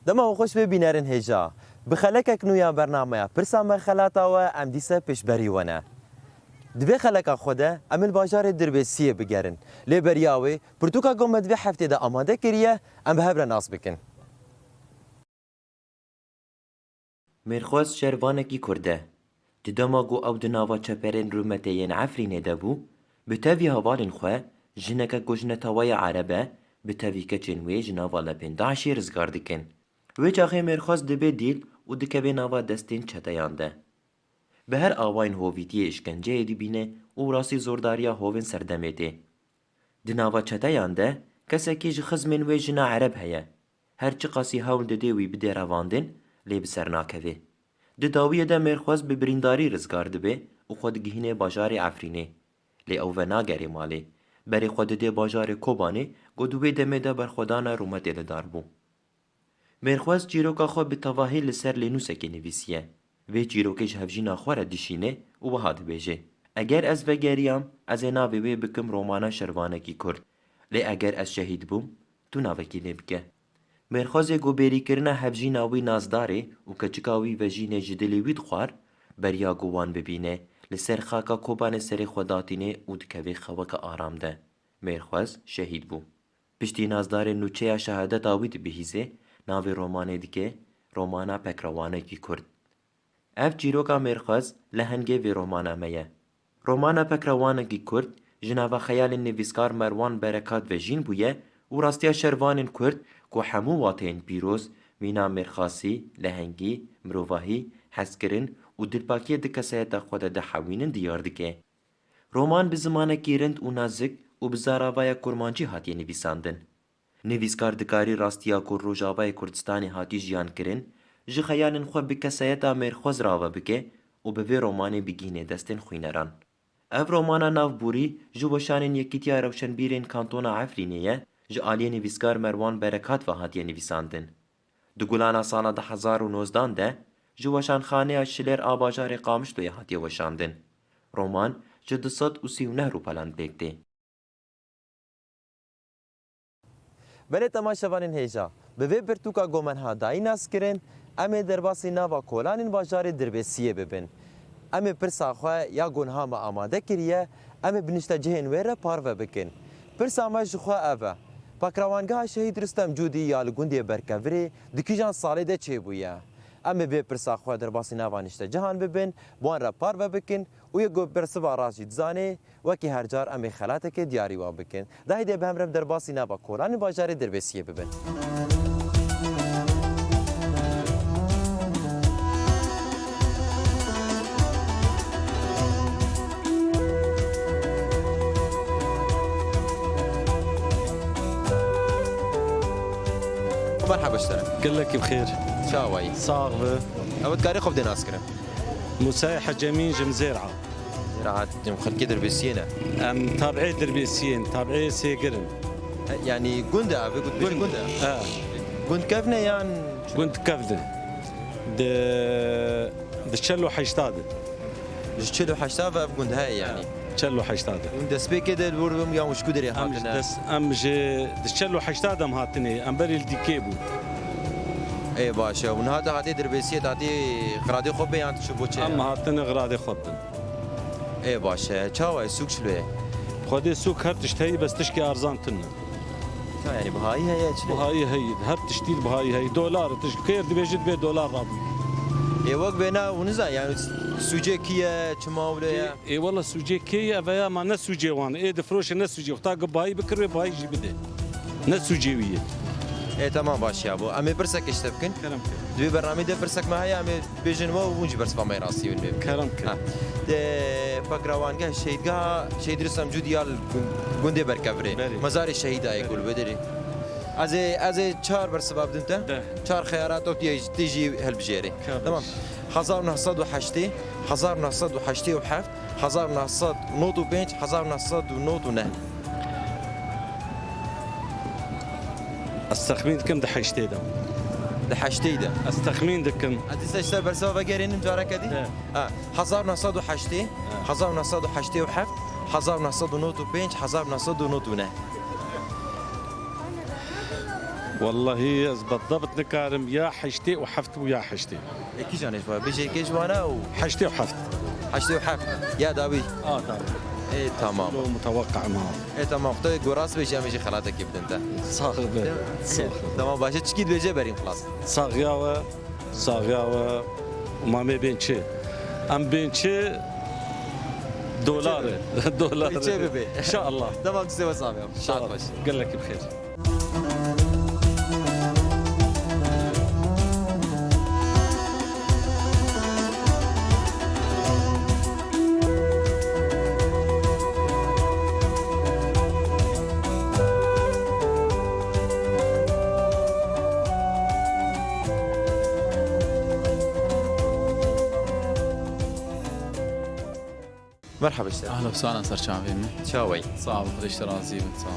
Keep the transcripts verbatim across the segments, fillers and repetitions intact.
Dema we xweş be bînerên hêja. Bi xelekek nû ya bernameya Pirsa Me Xelata we em dîse pêşberî we ne. Di vê xeleka xwe de em li bajarê Dirbêsiyê bigerin. Lê beriya wê pirtûka ku me di vê heftê de amade kiriye, em bi hev re nas bikin. Mêrxwez şervanekî Kurd e. Di dema ku ew di nava çeperên rûmetê yên Efrînê de bû, bi tevî hevalên xwe, jineke ku ji netewaya Ereb e, bi tevî keçên wê ji nava lepên DAIŞê rizgar dikin. Wê çaxê Mêrxwez dibe dîl û dikeve nava destên çeteyan de. Bi her awayên hovîtiyê îşkenceyê dibîne û rastî zordariya hovên serdemê tê. Di nava çeteyan de kesekî ji xizmên wê jina Ereb heye. Her çiqasî hewl dide wî bide revandin, lê bi ser nakeve. Di dawiyê de Mêrxwez bi birîndarî rizgar dibe û xwe digihîne bajarê Efrînê. Lê ew venagere malê. Berê xwe dide bajarê Kobanê, ku di wê demê de berxwedana rûmetê li dar bû. Mêrxwez çîroka xwe bi tevahî li ser lênûsekê nivîsiye. Vê çîrokê ji hevjîna xwe re dişîne û wiha dibêje, Eger ez vegeriyam, ez ê navê wê bikim Romana Şervanekî Kurd. Lê eger ez şehîd bûm, tu navekî lê bike. Mêrxwezê ku bêrîkirina hevjîna wî nazdar e û keçika wî vejînê ji dilê wî dixwar, beriya ku wan bibîne, li ser xaka Kobanê serê xwe datîne û dikeve xeweke aram de. Mêrxwez şehîd bû. Piştî nazdarê nûçeya şehadeta wî dibihîze, navê romanê dike Romana Pekrewanekî Kurd. Ev çîroka Mêrxwez lehengê vê romana me ye. Romana Pekrewanekî Kurd ji nava xeyalên nivîskar Merwan Berekat ve jîn bûye û rastiya şervanên Kurd ku hemû wateyên pîroz, mîna mêrxasî, lehengî, mirovahî, hezkirin û dilpakiyê di kesayeta xwe de dihewînin diyar dike. Roman bi zimanekî rind û nazik û bi zaravaya kurmancî hatiye nivîsandin. Nivîskar dikarî rastiya ku Rojavayê Kurdistanê hatî jiyankirin, ji xeyalên xwe bi kesayeta Mêrxwez rave bike û bi vê romanê bigihîne destên xwîneran. Ev romana navborî ji weşanên Yekîtiya Rewşenbîrên Kantona Efrînê ye, ji aliyê nivîskar Merwan Berekat ve hatiye nivîsandin. Di gulana sala du hezar û nozdan de ji Weşanxaneya Şilêr a bajarê Qamişloyê hatiye weşandin. Roman ji du sed û sî û neh rûpelan pêk tê. Belê temaşevanên hêja, bi vê pirtûka ku me niha dayî nas kirin, em ê derbasî nava kolanên bajarê Dirbêsiyê bibin. Em ê pirsa xwe ya ku niha me amade kiriye, em ê bi niştecihên wê re parve bikin. Pirsa me ji xwe ev e, Pakrawangeha Şehîd Rustem Cûdî ya li gundê Berkevirê di kîjan salê de çêbûye? Em ê vê pirsa xwe derbasî nava niştecihan bibin, bi wan re parve bikin û yê ku bersiva rast jî dizanê, wekî her car em ê xelateke diyarî wan bikin. Da hêdî bi hev re derbasî nava kolanên bajarê Dirbêsiyê bibin. Merhaba ji te re. Gelekî bi xêr. Çawa yî? Sax be. Ew dikarî xwe bidê nas kirin? Musayê Hecemîn ji Mizêra. Rahat, em xelkê Dirbêsiyê ne. Em tabiê Dirbêsiyê in, tabiê Sêgir in. E, yanî gund e, ev gund, bêjin gund e. He. Gund kevn e yan? Gund kevn e. Di, di çel û heşta de. Ji çel û heşta ve ev gund heye yanî. He, çel û heşta de. Hûn destpêkê de li wir bim yan ji ku derê hatine? Em ji des-, em ji, di çel û heşta de em hatine, em berê li dîkê bû. Ê baş e, hûn hate hatê Dirbêsiyê, hatê xiradê xwe bê yan tu çi bo çi? Em hatine xiradê xwe bin. Ê baş e, çawa ye, sûk çilo ye? Xwedê sûk her tişt heyî, bes tişkê erzan tune. Ka yanî bihayî heye, çi? Bihayî heyî, her tiştî bihayî heyî. Dolar, tişt kêr dibêjit bê dolar rabû. Ê wek bêna hûn nizan, yanî sûcê kî ye, çima wilo ye? Ê, ê wela sûcê kê ye, ev ya ma ne sûcê wan. Ê difiroşe ne sûcê. Wexta ku bihayî bikir wê bihayî jî bide. Ne sûcê wî ye. Ê, temam, baş ya bo. Em ê pirsek ji te bikin. Kerem kir. Di vê bernameyê de pirsek me heye, em ê bêjin we û hûn jî bersiva me yê rastî win pê bikin. Kerem kir. Ha. De Pakrawangeh şehîdgeha Şehîd Rîstem Cûdî ya li gun-, gundê Berkevirê. Belê. Mezarê şehîda yê ku li wê derê. Ez ê, ez ê çar bersiva bidim te. De. Çar xeyarata tu yê, tu jî hilbijêrî. Kerem. Tamam. Hezar û neh sed û heştê, hezar û neh sed û heştê û heft, hezar û neh sed û nod û pênc, hezar û neh sed û nod û neh. Ez texmîn dikim di heştê de. Di heştê de? Ez texmîn dikim. Ez dîsa ji te bersiva vegerînim careke dî? De. Ha, hezar û neh sed û heştê, ha, hezar û neh sed û heştê û heft, hezar û neh sed û nod û pênc, hezar û neh sed û nod û neh. Wellahî ez bidebt nikarim, ya heştê û heft bû ya heştê. E, kîjan ê ji wan? Bêje yekê ji wan e û heştê û heft. Heştê û heft. Ya dawî. A, dawî. Ê, tamam. Lo mutewaqqa ma. Ê, tamam. Xwedê ku rast bêje, em ê jî xelatekê bidin te. Sax be. Sax be. Tamam, baş e. Çikî dibêje berîm xilas. Saxiya we, saxiya we. Ma em ê bên çi? Em bên çi? Dolar e. Dolar e. Çê bibe. İnşallah. Tamam, tu sê we sax be. Sağ ol. Gelekî bi xêr. Merhaba işte. Ahla ve sahla, ser çavê min. Çawey. Sağ ol, Xwedê ji te razî be, sağ ol.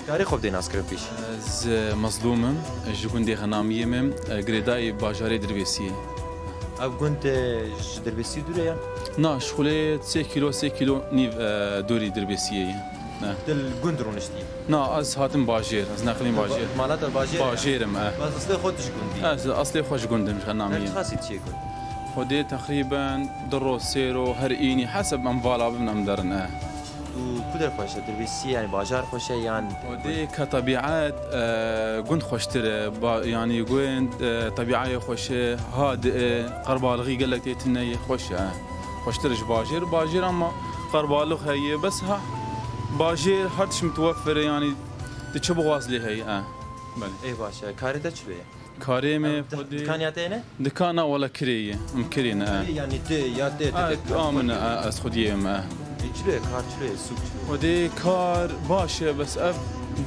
Karê xwe bidê naskirin pêş. Ez Mezlûm im, ji gundê Xenamiyê me, girêdayî bajarê Dirbêsiyê. Ev gund, e, ji Dirbêsiyê dûr e yan? Na, ji xulê sê kîlo, sê kîlo nîv, e, dûrî Dirbêsiyê ye. Ne. Tu li gund rûniştî? Na, ez hatim bajêr, ez neqilîm bajêr. Mala te bajêr e? Bajêr im, e. Bes aslê xwe tu ji gund î? Ez aslê xwe ji gund im, ji Xenamiyê. Her çiqasî diçê gund? Xwedê teqrîben du ro, sê ro, her înî heseb em vala bibin em derin, e. Û ku der xweş e? Dirbêsiyê, yani bajar xweş e yan? Xwedê ka tebîet, e, gund xweştir e. Ba-, yani gund, e, tebîayê xweş e, ha di, e, qerbalixî gelek tê tune ye, xweş e. Xweştir ji bajêr, bajêr ama qerbalix heye, bes ha bajêr her tişt mutewefir e, yani tu çi bixwaz lê heye, e. Belê. Ê baş e, karê te çilo ye? Karê me, em, di-, xwedê dikaniya te ne? Dikana wala kirê ye, em kirê ne, e. Kirê yani te, ya te, te, a, te, a min, e, ez xwediyê me, e. Ê, çilo ye kar, çilo ye, sûk çilo ye? Xwedê kar baş e, bes ev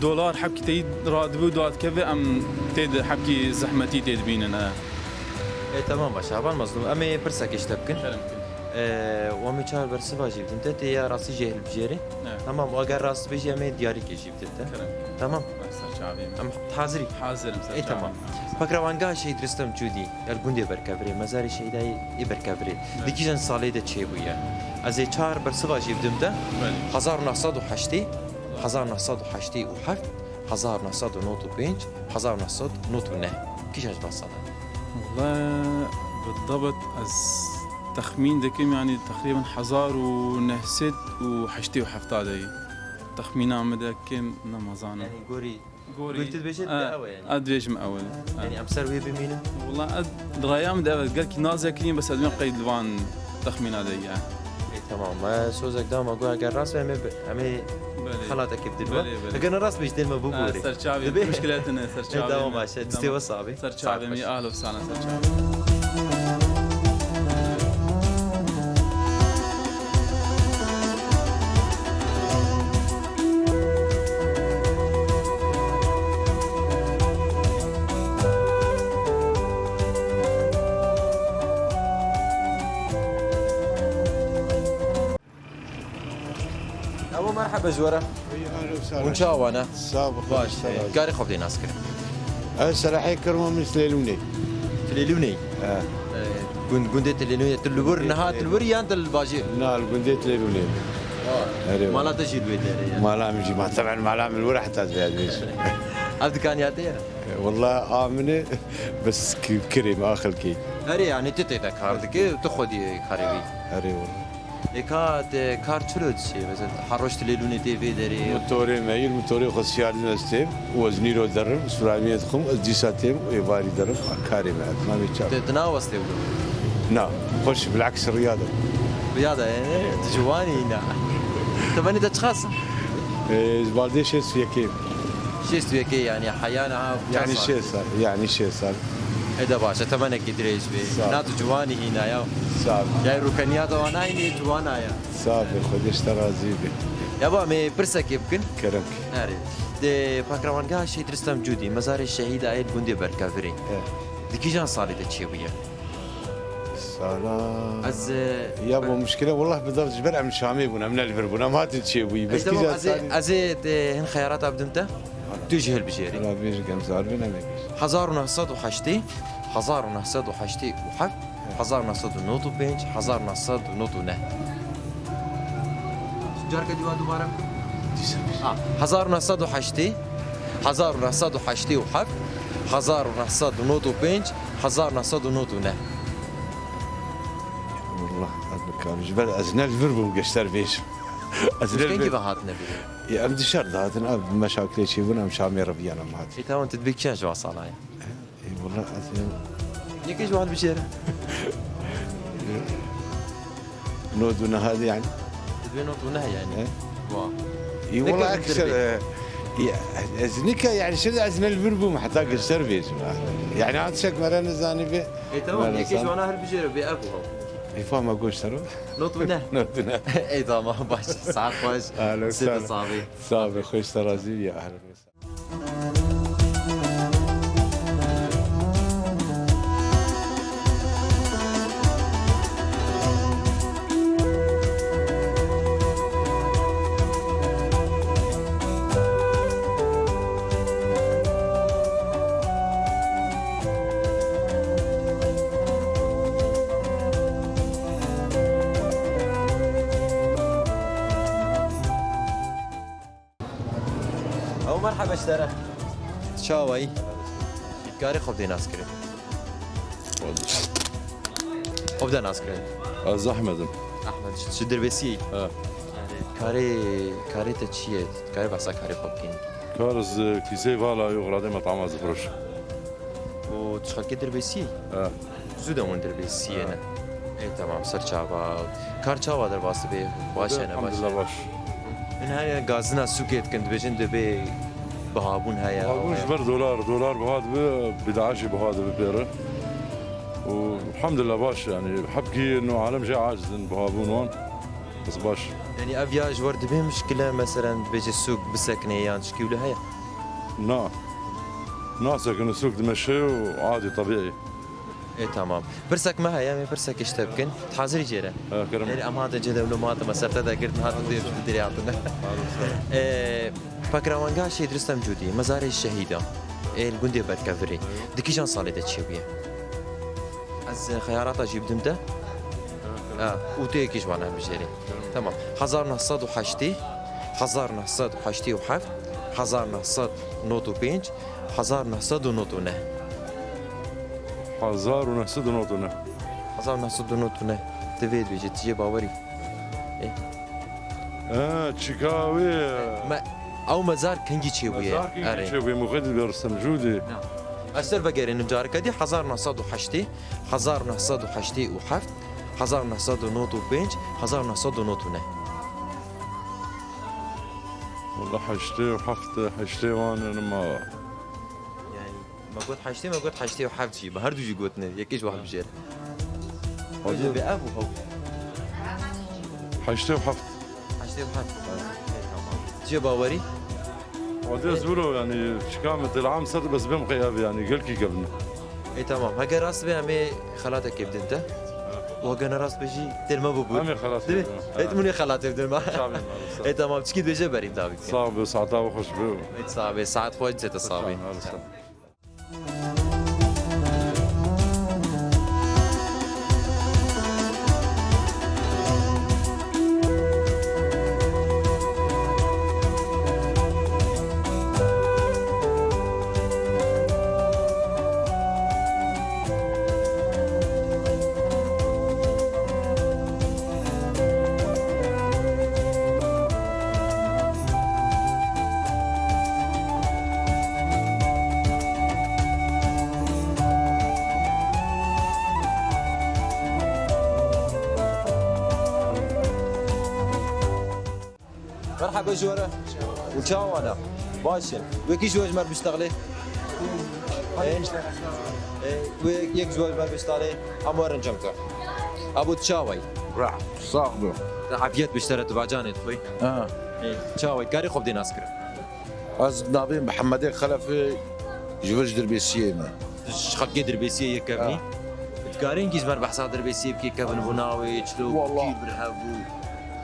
dolar hebkî teyî radibû dadikeve, em tê de hebkî zehmetî tê dibînin, e. Ê, tamam, baş e. Heval Mazlûm, em ê pirsekê ji te bikin. Kerem kin. Ê, û em ê çar bersiva jî bidin te, tê ya rastî jê hilbijêrê. Evet. Tamam, û eger rast bê jî em ê diyarîkê jî bidin te. Kerem kin. Tamam. Ser çavê min. Em hazirî? Hazir im, ser çavê min. Ê, tamam. Pakrevangeha Şehîd Ristem Cûdî, ya li gundê Berkevirê, mezarê şehîdayê ê Berkevirê. Evet. Di kîjan salê de çêbûye? Ez ê çar bersiva jî bidim te. Evet. Hezar û neh sed û heştê, hezar û neh sed û heştê û heft, hezar û neh sed û nod û pênc, hezar û neh sed û nod û neh. Kîjan ji van sala? Wele bi debit ez texmîn dikim, yani teqrîben hezar û neh sed û heştê û heft de ye. Texmîna min de kim, ne mazanim. Yani gorî, gorî, gorî tu dibêjî, e, ew e yani. Ez dibêjim ew e. Yani em ser wê bimînin? Wela ez di raya min de ew e, gelkî nazekirî, bes ez dibêm qey li van texmîna de ye. Ê, tamam. Me sozek da me got eger rast be, em ê bi-, em ê, belê, xelatekê bidin we. Belê, belê. Eger ne rast be, ji dê me biborê. Ha, ser çavê, muşkile tune, ser çavê. Ê, tamam, baş e. Destê we sax be. Ser çavê min, ahlo sana, ser çavê. Abo, merheba ji we re. Ey, ahlen û sahlen. Hûn çawa ne? Sağ ol, baş, baş, e, karê xwe bidê naskirin. Ez Selahê Kirmo, min Tilêlûnê. Tilêlûnê? He. E, gund-, gundê Tilêlûnê, tu li wir, niha tu li wir yan tu li bajêr? Na, li gundê Tilêlûnê. Ha. Erê. Mala te jî li wê derê ye? Mala min jî, ma teben mala min li wir heta divê ez bêjim. Ev dikaniya te ye? Wela a min e, bes ki-, kirê me, a xelkê. Erê, yani tu tê de kar dikî, tu xwedî karê wî. Erê wela. Ê ka te kar çilo diçe? Mesela her roj Tilêlûnê tê vê derê? Motorê me, îr motorê xwe siyar din ez têm û ez nîro derim, sûramiyê dixwim, ez dîsa têm û êvarî derim, karê me, ez namê çav. Te, te nawestê wilo? Na, xweş, bilaks riyade. Riyade, yani, tu ciwanî hîna. Temenê te çiqas? Ê, ez baldê şêst û yekê. Şêst û yekê, yani, heya niha çar sal? Yani şêst sal, yani şêst sal. Ê de baş e, temenekî dirêj bê. Sağ ol. Na tu ciwanî hîna ya. Sağ ol. Ya rûkeniya te wana hînî ciwana ya. Sağ ol, Xwedê ji te razî be. Ya ba, em ê pirsekê bikin. Kerem ki. Erê. Di Pakrewangeha Şehîd Ristem Cûdî, mezarê şehîda yê li gundê Berkevirê. Evet. Di kîjan salê de çêbûye? Sala. Ez, e, ya bo muşkile, wallah bi dest ji ber em Şamê bûn, em ne li vir bûn, em hatin çêbûyî. Bes kîjan salî? Ey, tamam, ez ê, ez ê, e, hin xeyarata bidim te. Tu jî hilbijêrî. Wala bêjik em zar bin, em ê bêjin. Hezar û neh sed û heştê, hezar û neh sed û heştê û heft, hezar û neh sed û nod û pênc, hezar û neh sed û nod û neh. Careke dîwa dubare bikin. Ha, hezar û neh sed û heştê, Hezar û neh sed û heştê û heft, hezar û neh sed û nod û pênc, hezar û neh sed û nod û neh. Wallah, ez bikarim. Ji ber ez ne li vir bûm, geşter bêjim. Ez ne li vir. Kengî ve hatine bîrê? Ya, em dişar de hatin, ev meşakilê çêbûn, em Şamê re viyan em hatin. Ê, tamam, tu dibê kîjan ji wan sala ye? Ê, wallah, ez ê Yekê ji wan bicêre. Nod û neh yani. Divê nod û neh yani. He? Wa. Ê, ne wallah, kevin ekser, dirbê. E, ya, ez nika yani şimdi ez ne li vir bûm, heta geşter bêjim. Yani, ha, tişek me re nizanî bê. Ê, tamam, yekê ji wana her bicêre bê ev û haw. Ê, fama goş ser o. Nod û neh. Nod û neh. Ê, tamam, baş. Saet xweş. Ahlen, sê sahlen. Sabî. Sağ ol, xweş te razî bî. Ahlen. Ew merheba ji te re. Çawa yî? Karê xwe bidê naskirin. Xwe bide naskirin. Ez Ehmed im. Ehmed, ji, ji Dirbêsiyê yî? He. Karê, karê te çi ye? Karê behsa karê xwe bikîn. Kar ez, e, kîseyê vala yo xradê me tama zifiroş. Û tu xelkê Dirbêsiyê yî? He. Zû de hûn Dirbêsiyê ne. Ê, temam, ser çava. Kar çawa derbas dibe? Baş e, ne baş? Elhamdulillah, baş. Min heye gazina sûkê dikin, dibêjin dibê bihabûn heye. Bihabûn ji ber dolar, dolar biha dibe, bid'a jî biha dibe pê re. Û elhamdulillah baş, yani, hebkî no alem jê aciz in bihabûn wan. Bes baş. Yani, ev ya ji wer dibe mişkile, meselen, dibêje sûk bisekine yan tişkî wilo heye? Na. Nasekine sûk dimeşe û adî tebîî. Ê, tamam. Pirsek me heye, em ê pirsekê ji te bikin. Hazirî jê re? He, kerem. Ê, em hatin cê dewlo, me hatin me ser te de girtin, hatin dê, ji dirê hatine. Ê, Pekrewenga Şehîd Rustem Cûdî, mezarê şehîda, ê, li gundê Berkevirê, di kîjan salê de çêbûye? Ez, e, xeyarata jî bidim te. Ha, û tu yekî ji wan em bijêrî. Tamam. Hezar neh sed û heştê, hezar neh sed û heştê û heft, hezar neh sed nod û pênc, hezar neh sed û nod û neh. Hezar û neh sed û nod û neh. Hezar neh sed û nod û neh. Tu vê dibêjî, tu jê bawerî. Ê. Ha, çika wê. Me, ew mezar kengî çêbûye. Mezar kengî çêbûye, Muxîdî Rustem Cûdî. Na. Ez ser vegerînim careke dî, hezar neh sed û heştê, hezar neh sed û heştê û heft, hezar neh sed û nod û pênc, hezar neh sed û nod û neh. Wala heştê û heft, heştê wan in ma. Yani, me got heştê, me got heştê û heft jî. Me her du jî gotine. Yekê ji wan bijêre. Hadi. Hadi be ev û hew. Heştê û heft. Heştê û heft. Ê, tamam. Cê bawerî? Hadi ez wilo, yani, çika me tel am ser bes bêm xeyab, yani, gelkî kevin. Ê, tamam. Heger rast be, em ê xelatekê bidin te. Û heger ne rast be jî, têl me bû bû. Em ê xelat bidin. Ê, tu min ê xelatê bidin me. Çavên me, sağ ol. Ê, tamam. Çikî dibêje berîm dawî bike. Sağ be, saeta we xweş be. Ê, sağ be. Saet xweş, cê te sağ be. Sağ ol, sağ ol. Merhaba ji we re. Û çawa wana? Baş in. Wekî ji we ji me re biştexlê? Ê, ê, wê yek ji we ji me re biştexlê. Em werin cem te. Abo tu çawa yî? Ra, sax be. Te afiyet biştere tu bacanê tu xwe. Ha. Ê, çawa yî? Karê xwe bidê nas kirin. Ez navê Mihemedê Xelefê, ji vir ji Dirbêsiyê me. Ji xelkê Dirbêsiyê yê kevnî? Ha. Dikarî hinkî ji me re behsa Dirbêsiyê bikî, kevin bû navê, çilo bû, Wallah. Kî bir hev bû?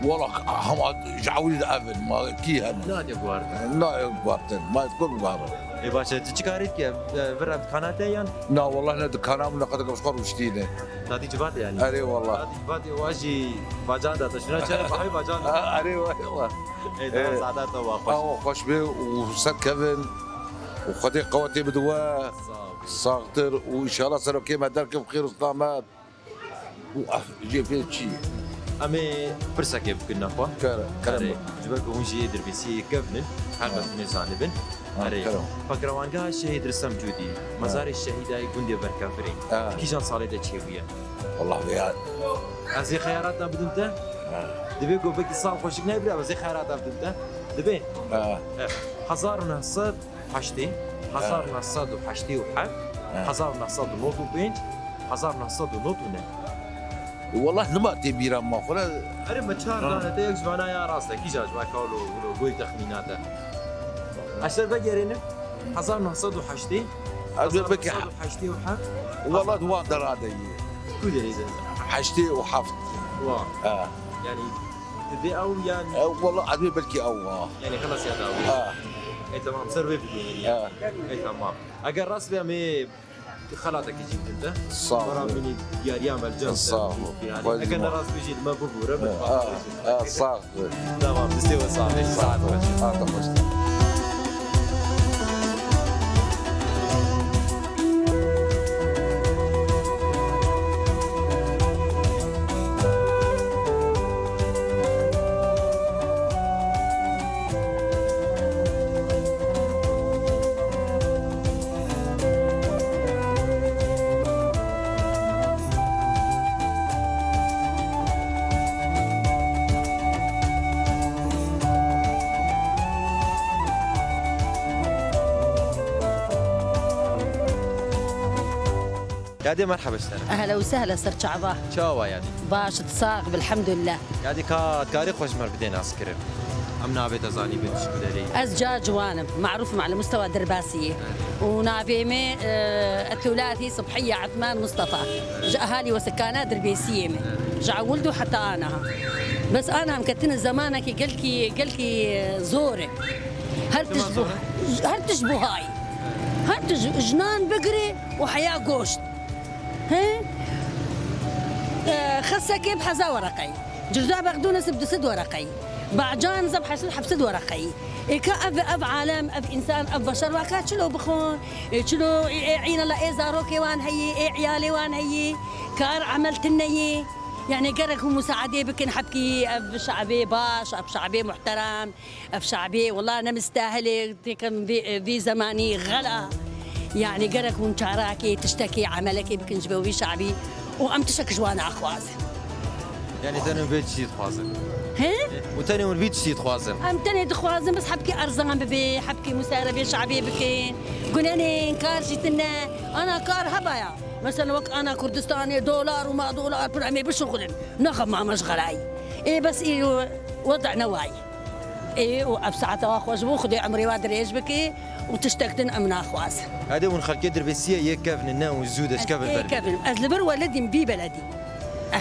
Wallah, hema ji ewilî de ev in, ma kî hene? Nayê guhartin. Nayê guhartin, ma ez ku bibare. Ê baş e, tu çi karî dikî? E, vir ev dikana te yan? Na, wallah ne dikana min, ne qedek ez xwe rûştîne. Tatî civatê yanî? Erê wallah. Tatî civatê wa jî bacan da te, şuna çere bahayê bacan da. Erê wallah. Ê, daha Ê, saada te wa xweş. Awa xweş be û ser kevin. Û Xwedê qewetê bide we. Sağ ol. Saxtir û înşallah serokê me derkeve bi xêr û selamet. Û ah, jê pê çi? Em ê pirsekê bikin nexwe. Kere, kerem. Erê, ji ber ku hûn jî yê Dirbêsiyê kevn in, her Ha. bes hûn ê zanibin. Ha, Erê, kerem. Pakrewangeha Şehîd Ristem Cûdî, Ha. mezarê şehîdayê gundê Berkevirê. Ha. Di kîjan salê de çêbûye? Wallah vê ya. Ez ê xeyarata bidim te. Ha. Divê ku belkî sal xweşik nebira, ez ê xeyarata bidim te. Divê. Ha. Eh, hezar û neh sed heştê, Ha. hezar neh sed û heştê û heft, Ha. hezar neh sed û nod û pênc, hezar neh sed û nod û neh. Wallah nima tê bîra ma xwe re. Erê me çar Ha. dane te yek ji vana ya rast e, kîja ji vana kalo, goyê texmîna te. Eşter vegerêne, hezar neh sed û heştê, Ez ê bike hezar neh sed û heştê û heft, Wallah di wan derade ye. Ku derê de? Heştê û heft. Wa. Ha. Yani, divê ew yan E, wallah ez ê belkî ew ha. Yani xelas ya da ew. Ha. E, tamam, ser wê bibînin yani. Ha. E, tamam. Eger rast be em ê xelatekî jî bidin te. Sağ ol. Wera min ê diyariya me li cem Sağ ol. Yani, Xwezî eger ma. ne rast bêjî, me bibûre, min Ha, ha, sağ ol. Tamam, destê we sax be. Saet xweş. Saet xweş. Yadê merhaba ji te re. Ehla û sehla ser çava. Çawa yadê? Baş, sax, elhamdulillah. Yadê ka dikarî xwe ji me re bidê naskirin? Em navê te zanîbin, ji ku derê yî? Ez Ca Ciwan im, marûf im ala mustewa Dirbasiyê. Û navê me, e, Etûlatî Subhiye Etman Mustafa. Ji ehalî Wesikana Dirbêsiyê me. Ji ewil dû heta anaha. Bes ana em ketine zemanekî gelkî, gelkî, e, zor e. Her Çima tişt zor e? Her tişt buhayî. Her tişt ji nan bigire û heya goşt. He? E, xesekê bi heza wereqeyî. Circa bexdûnes bi du sed wereqeyî. Bacan zeb heşt sed heft sed wereqeyî. Ê ka ev, ev alem, ev însan, ev beşer waka çilo bixwin? Ê çilo, ê, ê, îna la ê zarokê wan heyî, ê iyalê wan heyî. Kar emel tune yî. Yani gerek hûn musaadê bikin hebkî ev şe'bê baş, ev şe'bê muhterem. Ev şabî wela ne mistahilê têkim vî, vî zemanî xela. Yani gerek hûn çarakê, tiştekê, emelekê bikin ji bo vî şabî û em tiştek ji wan axwazin. Yani tenê hûn vê tiştî dixwazin? He? Û tenê hûn vî tiştî dixwazin? Em tenê dixwazin bes hebkî erzan bibe, hebkî musare vê şabê bikin. Gunenên kar jî tine. Ana kar hebaya. Mesela wek ana Kurdistanê dolar û ma dolar pir em ê bişuxulin. Naxa mame ji xelayî. Ê bes ê weda ne wayî. Ê, û ev saeta wa xweş bû, Xwedê emrê wa dirêj bike û tiştek din em naxwazin. Hede hûn xelkê Dirbêsiyê yê kevn in, ne hûn zû de ji kevin ber bidin. Ez li vir weledîm, vî beledî. Eh.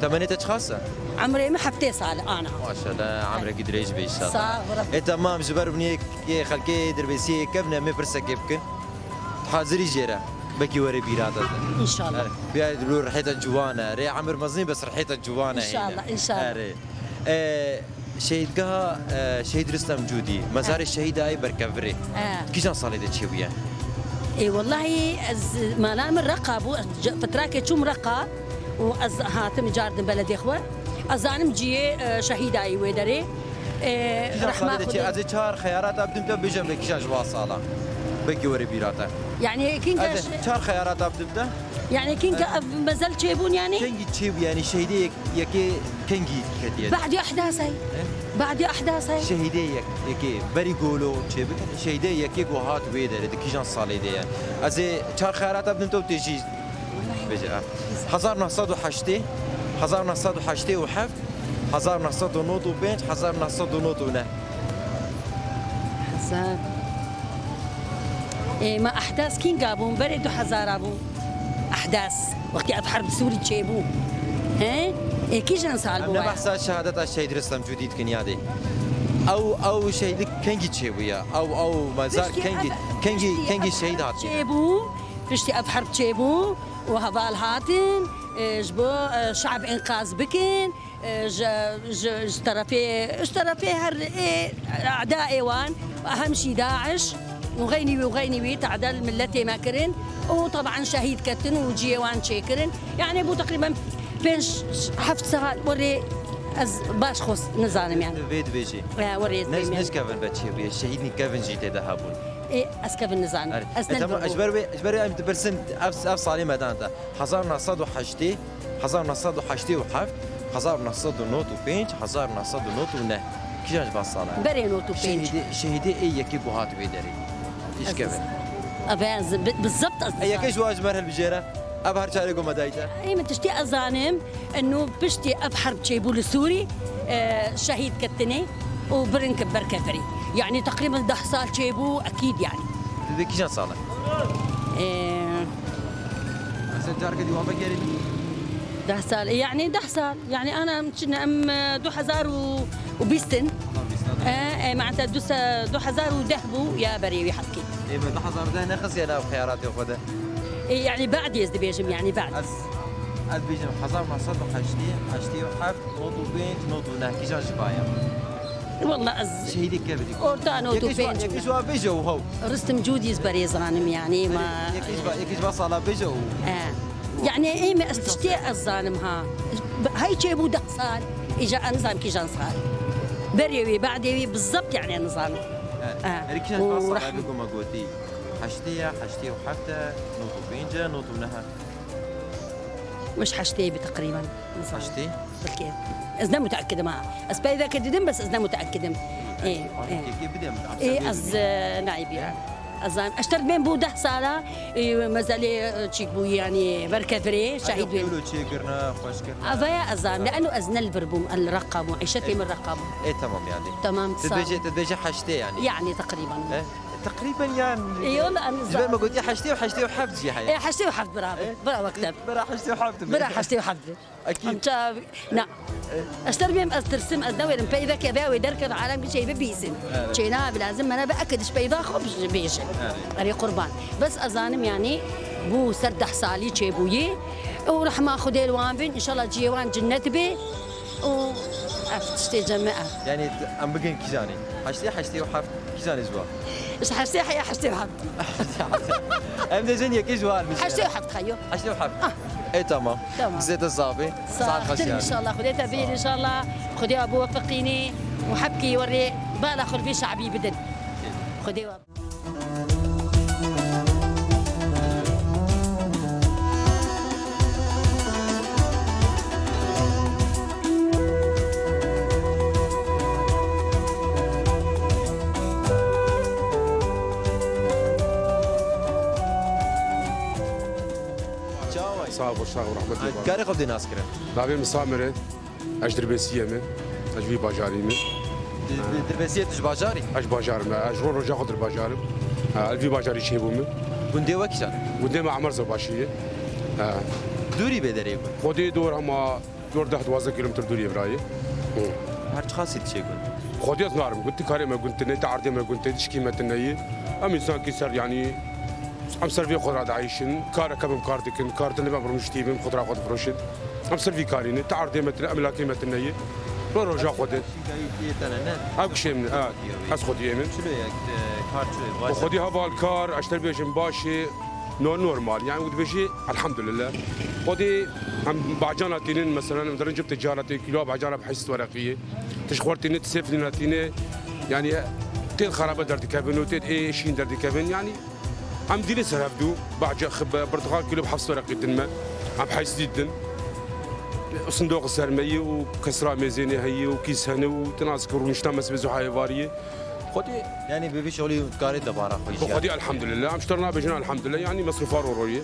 Temenê te çiqas e? Emrê min heftê sal ana. Maşallah, emrekî dirêj be inşallah. Sağ ol, Rabbi. E, tamam, ji ber hûn yê, yê xelkê Dirbêsiyê yê kevn e, em ê pirsekê bikin. Hazirî jê re. Belkî were bîra te. İnşallah. Erê, bîra li rihê te ciwan e. Rê emir mezin bes rihê te ciwan e. İnşallah, inşallah. Erê. E, şehîdgeha, e, Şehîd Ristem Cûdî, mezarê şehîdayê Berkevirê. He. Kîjan salê de çêbûye? Ê, wellahî ez mala min Reqa bû, ez c-, fitrakê çûm Reqa û ez hatim car din beledê xwe. Ez zanim ciyê, e, şehîdayî wê derê. E, Kîjan rehma salê de çê? Xwedê. Ez ê çar xeyarata bidim te, bêje min kîjan ji wan sala. Belkî were bîra te. Yani kînka Ez ê ş- çar xeyarata bidim te. Yani kînka Evet. ev mezel çêbûn yani? Kengî çêbû yani şehîdê yek-, yekê kengî ketiye? Bahdî ehdasay. He? Bahdî ehdasay. Şehîdê yek-, yekê berî golo çêbik. Şehîdê yekê ku hat wê derê di kîjan salê de ye? Ez ê çar xeyarata bidim te û tê jî bêje, ha. Hezar neh sed û heştê, hezar neh sed û heştê û heft, hezar neh sed û nod û pênc, hezar neh sed û nod û neh. Hezar. Ê, ma ehdas kînga bûn? Berê du hezara bûn. Ehdas. Wextî ev herb Sûrî çêbû. He? Ê, kîjan sal Em bû ne waya? Behsa şehadeta Şehîd Ristem Cûdî dikin yadê. Ew, ew şehîdlik kengî çêbûye? Ew, ew mezar Piştî kengî, ev, kengî, piştî kengî ev şehîd herb hatiye? Çêbû, piştî ev herb çêbû û heval hatin, e, ji bo, e, şe'b înqaz bikin, e, ji, ji, ji terefê, ji terefê her ê, e'daê wan, ehem jî DAIŞ. û xeynî wî û xeynî wî tadel milletê me kirin û teban şehîd ketin û ciyê wan çêkirin. Yani bû teqrîben pênc heft sal werê ez baş xwest nizanim yani. Vê dibêjî. Ya, werê ez Ne, bêm yani. Nişkevin be çê bûye, şehîdî kevin jî tê de hebûn. Ê, ez kevin nizanim. Erê. Ez E, tamam, ez ji ber wê, ji ber wê em dipirsin, ev, ev salê me dan te. Hezar neh sed û heştê, hezar neh sed û heştê û heft, hezar neh sed û nod û pênc, hezar neh sed û nod û neh. Kîjan ji van sala? Berê nod û pênc. Şehîdê, şehîdê ê yekê ku hat wê derê. Îşkeve. Ev ez bi, bi zebt ez E, yekê ji wan ji me re hilbijêre. Ev her çarê ku me dayî te. Ê, min tiştê ez zanim, eno piştî ev herb çêbû li Sûrî, e, şehîd ketinê û birin ki berkevirî. Yani teqrîben deh sal çêbû, ekîd yani. Di vê kîjan sal e? Ee, Mesela careke dî wan vegerî. Deh sal, yani deh sal. Yani ana em çi ne, em, e, du hezar û bîst in. Hezar bîst in. E, e, ma'neta du se-, du hezar û deh bû ya berê wî hetkî. Ê, me du hezar û deh nexisiye nav xeyalatê xwe de. E, yani ba'dî ez dibêjim, yani ba'd. Ez, ez dibêjim hezar neh sed û heştê, heştê û heft, nod û pênc, nod û neh, kîjan ji ba ye? Wallah ez Şehîdê kevin. Orta nod û pênc. Yekê ji wan bêje û hew. Ristim Cûdî ez berê zanim yani, ma Yekê ji ba, yekê ji ba sala bêje û E. Yani ê me ez tiştê ez zanim ha. Hey çêbû deh sal. Îca ez nizanim kîjan sal. Berê wî, ba'dê wî bi zebt yani ez nizanim. E. E. Erê kîjan ji ba sala bê ku me gotî? Heştê ye, heştê û heft e, nod û pênc e, nod û neh e. Wis heştê bi teqrîben. Heştê? Belkî. Ez ne muteekidim ha. Ez peyveke didim, bes ez ne muteekidim. Ê, ê. Ê, ez, e, naîbî. Ez zan, ez ter bên bû deh sala, ê, mezelê, e, çîk bû, yani, berkevirê, şehîd bê. Pêlo çêkirine, xweş kirine. Avaya ez zan, leeno ez ne li vir bûm, el reqa bûm, îşetê min reqa bû. Ê, tamam yani. Tamam, sağ ol. Te dibêje, te dibêje heştê yani. Yani, teqrîben. He? Teqrîben yani. Ê, yola em Ji ber me gotiye heştê û heştê û heft jî heye. Ê, heştê û heft bira. Ê? Bira wekte. Bira heştê û heft be. Bira heştê û heft be. Ekîd. Em ça-, na. Ê? Ez terbiyem, ez tirsim, ez newêrim peyveke vê wê derkeve alem ki şey bibîsin. Evet. Çêna bi lazim mene be eke diş peyva xwe bibêjin. Evet. Erê qurban. Bes ez zanim yani bu ser deh salî çêbûyî. Û rehma Xwedê li wan bin, inşallah ciyê wan cinnet be. Û ev tiştê cem me ev. Yani em bigin kîjanî? Heştê, heştê û heft kîjanî ji wan? Ji heştê heya heştê û heft. Em dê jin yekê ji wan bijî. Heştê û heft heyo. Heştê û heft. Ah. Ê tamam. Tamam. Zêde zavê. Sağ ol. Saet xweş yani. İnşallah. Xwedê te bîr inşallah. Xwedê abu wefeqînî û hebkî werê bala xwe vî şabî bidin. Xwedê we Çawa yî? Sağ ol, sağ ol, rahmetê. Karê xwe dê nas kirin. Navê min Samir e. Ez ji Dirbêsiyê me. Ez ji vî bajarî me. Di, di, Dirbêsiyê tu ji bajarî? Ez ji bajar me. Ez ji ro roja xwe dir bajar im. Ha, ez vî bajarî çêbûme. Gundê we kîjan e? Gundê me Emer Zebaşî ye. Ha. Dûrî bê derê we? Xwedê dor hema dor deh duwazdeh kîlometr dûrî ye birayê. Hı. Her çiqasî diçê gund? Xwedê ez narim gund, ti karê me gund tine, ti erdê me gund tê, ti şikî me tine ye. Em însankî ser, yanî, em ser vê xwe re dieyşin. Kareke bim kar dikin, kar tine bim rûniştî bim, xwe re xwe difiroşin. Em ser vî karî ne, ti erdê me tine, em ilakê me tine ye. Ro roja xwe de. Ev kişê min, ha, ez xwediyê min. Çilo ye, e, kar çilo ye? Bi xwedî heval kar, ez ter bêjim baş e, no, normal. Yani, û dibêjî, elhamdülillah. Xwedî em bacana tînin, mesela, em dirin cib ticaretê, kilo bacana bi heşt wereqî ye. Tişt xwar tîne, ti sêf nîna tîne. Yani, têd xerabe derdikevin û têd ê şîn derdikevin. Yani, Em dîlê ser hevdû, baca xibe, birtixan kîlo bi heft wereqî din me. Em heyslî din. Sindoq ser me yî û kesra mêzênê heye û kîs hene û ti nas ki rûnişta me sibê zuhayê variyê. Xwedî Yani bi vî şolî karê debara xwe Bi jî. Xwedî elhamdülillah. Em ji te re nabêjin elhamdülillah. Yani mesrûfa ro ro ye.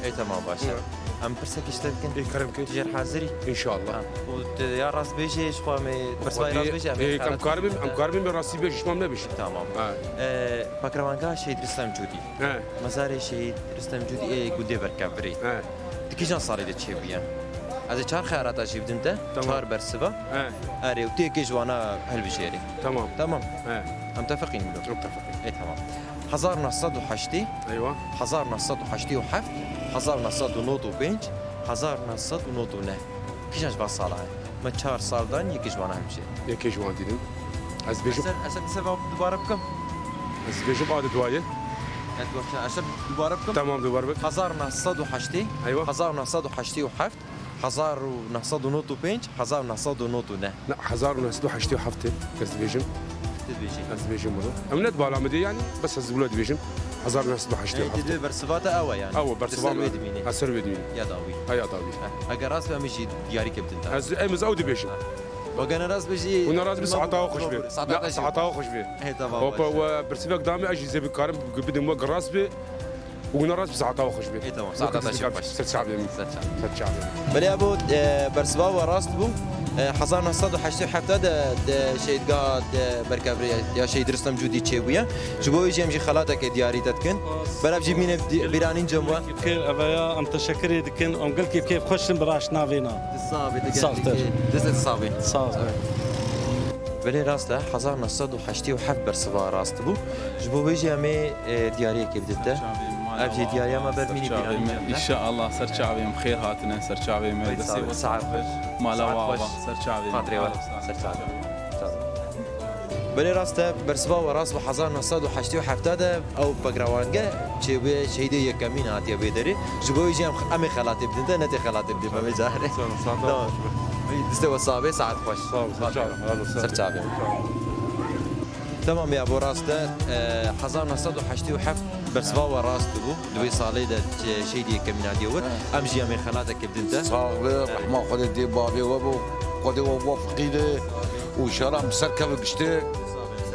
Ê, tamam, baş e. Evet. Em pirsek ji te bikin. Ê, kerem ke. Tu jê re hazir î? İnşallah. Ha. Û tu ya rast bêjê ji xwe me, pirsvayê Xwedî, rast bêjê, em ê, ê, em karim, em karim me rastî bêjî, ji me nebêjî. Tamam. Ha. E, Pakrevangeha Şehîd Ristem Cûdî. He. Mezarê Şehîd Ristem Cûdî ê gundê Berkevirê. He. Di kîjan salê de çêbûye? Ez ê çar xeyalata jî bidin te, Tamam. çar bersiva. He. Erê, û tu yekê ji wana hilbijêrî. Tamam. Tamam. He. Em tefiqîn milo. Em tefiqîn. Ê, tamam. Hezar neh sed û heştê, Eywa. hezar neh sed û heştê û heft, hezar neh sed û nod û pênc, hezar neh sed û nod û neh. Kîjan ji van sala ye? Me çar sal dan, yekê ji wana hilbijêrî. Yekê ji wan dînin. Ez dibêjim. Eser, eser, eser dubare bikim. Ez dibêjim a di duayê. Ez dibêjim, ez dubare bikim. Tamam, dubare bik. Hezar neh sed û heştê, Eywa. hezar neh sed û heştê û heft, hezar neh sed û nod û pênc, hezar neh sed û nod û neh. Ne, hezar neh sed û heştê û heft e, ez dibêjim. Dibêjî. Ez dibêjim bunu. Ew ne di bala min de, yanî, bes ez wilo dibêjim. Hezar neh sed û heştê û heft. Ê, di bersiva te ew e, yanî. Ew e, bersiva min. Li ser wê dimîne. Ez ser wê dimîne. Ya dawî. Ha, ya dawî. Heh, eger rast be, em jî diyarî ke bidin te. Ez, em, ez ew dibêjim. Heh. Wegere rast be jî. Wina rast be, saeta we xweş be. Saeta te jî. Saeta we xweş be. Ê, tamam, Hopa, baş. We bersivek dame, ez jî zê bikarim bidim we rast be. Wina rast be, saeta we xweş be. Ê, tamam, saeta te jî xweş. Ser çavê min. Ser çavê. Ser çavê min. Belê, ya bo, e, bersiva we rast bû. E, hezar neh sed û heştê û heft de, de şehîdgeha de berkevre ya Şehîd Ristem Cûdî çêbûye. Ji bo wê jî em jî xelateke diyarî te dikin. Berav jî bîne di-, bîranîn cem we. Xêr, eve ya, em teşekkirê dikin, em gelkî kêf xweş in bi raştina vêna. Tu sax bî, tu gelkî. Saxtir. Destê tu sax bî. Sağ ol. Belê rast e, hezar neh sed û heştê û heft bersiva rast bû. Ji bo wê jî em ê, e, diyariyekê bidin te. Ev jî diyariya me ber mînî bîranîn cem te. Înşallah, ser çavê min, xêr hatine ser çavê min. Destê we sax be. Mala we ava, ser çavê min. Xatirê we, ser çavê min. Belê rast e, bersiva we rast bû, hezar neh sed û heştê û heft de ew pekrewange çêbûye, şehîdê yekemîn hatiye vê derê. Ji bo wê jî em, em ê xelatê bidin te, ne tê xelatê bidin me vê carê. Sağ ol, sağ ol. Tamam. Destê we sax be, saet xweş. Sağ ol, ser çavê. Ser çavê. Tamam ya, bo rast e, e, hezar neh sed û heştê û heft bersiva we rast bû. Di wê salê de şehîdê yekemîn hatiye wir. Em jî em ê xelateke bidin te. Sax be, rehma Xwedê dê bavê we bo. Xwedê we muwefeqî de. Û înşallah em bi ser keve giştê.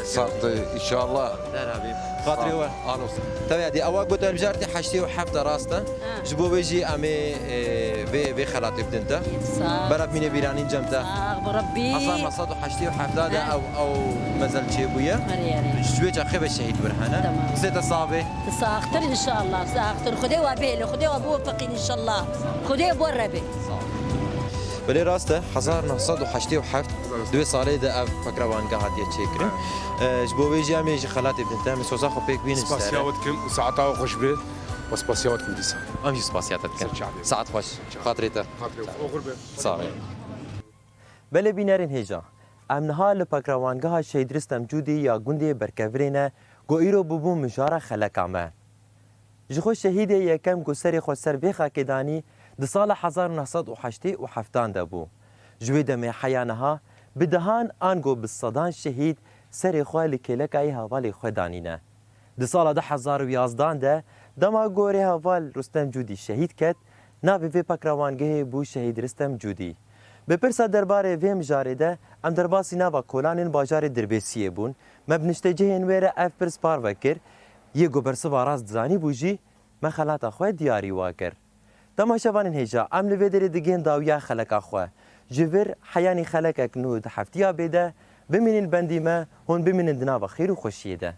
Sax be, înşallah. Derhabî. Xatirê we. Alo. Tabii, hadi, ewa got, hilbijartî heştê û heft rast e. Ha. Ji bo wê jî em ê, e, vê, vê xelatê bidin te. Sağ ol. Berav mîne bîranîn cem te. Sağ ol, Rabbi. Hezar neh sed û heştê û heft de ew, ew mezel çêbûye. Erê, erê. Ji wê çaxê ve şehîd bir hene. Tamam. Destê te sax be. Tu saxtir înşallah, saxtir. Xwedê we bihêle, Xwedê we biwefeqîn înşallah. Xwedê we re be. Belê rast e, hezar neh sed û heştê û heft, di wê salê de ev pekrewange hatiye çêkirin. E, ji bo wê jî em ê ji xelatê bidin te, em ê soza xwe pêk bînin ji te re. Spasiya we dikim, saeta we xweş be. Û spasiya we dikim dîsa. Em jî spasiya te dikin. Ser çavê. Saet xweş. Xatirê te. Xatirê we. Oxir be. Sağ ol. Belê bînerên hêja, em niha li pekrewangeha Şehîd Ristem Cûdî ya gundê Berkevirê ne, ku îro bûbû mijara xeleka me. Ji xwe şehîdê yekem ku serê xwe ser vê xakê danî, di sala hezar neh sed û heştê û heftan de bû. Ji wê demê heya niha, bi dehan ango bi sedan şehîd serê xwe li kêleka yê hevalê xwe danîne. Di sala du hezar û yazdan de, dema gorê heval Rustem Cûdî şehîd ket, navê vê pekrawangehê bû Şehîd Rustem Cûdî. Bi pirsa derbarê vê mijarê de, em derbasî nava kolanên bajarê Dirbêsiyê bûn. Me bi niştecihên wê re ev pirs parve kir. Yê ku bersiva rast dizanîbû jî, me xelata xwe diyarî wa kir. Temaşevanên hêja, em li vê derê digihên dawiya xeleka xwe. Ji vir heyanî xelekek nû di heftiya bê de, bimînin bendî me, hûn bimînin di nava xêr û xweşiyê de.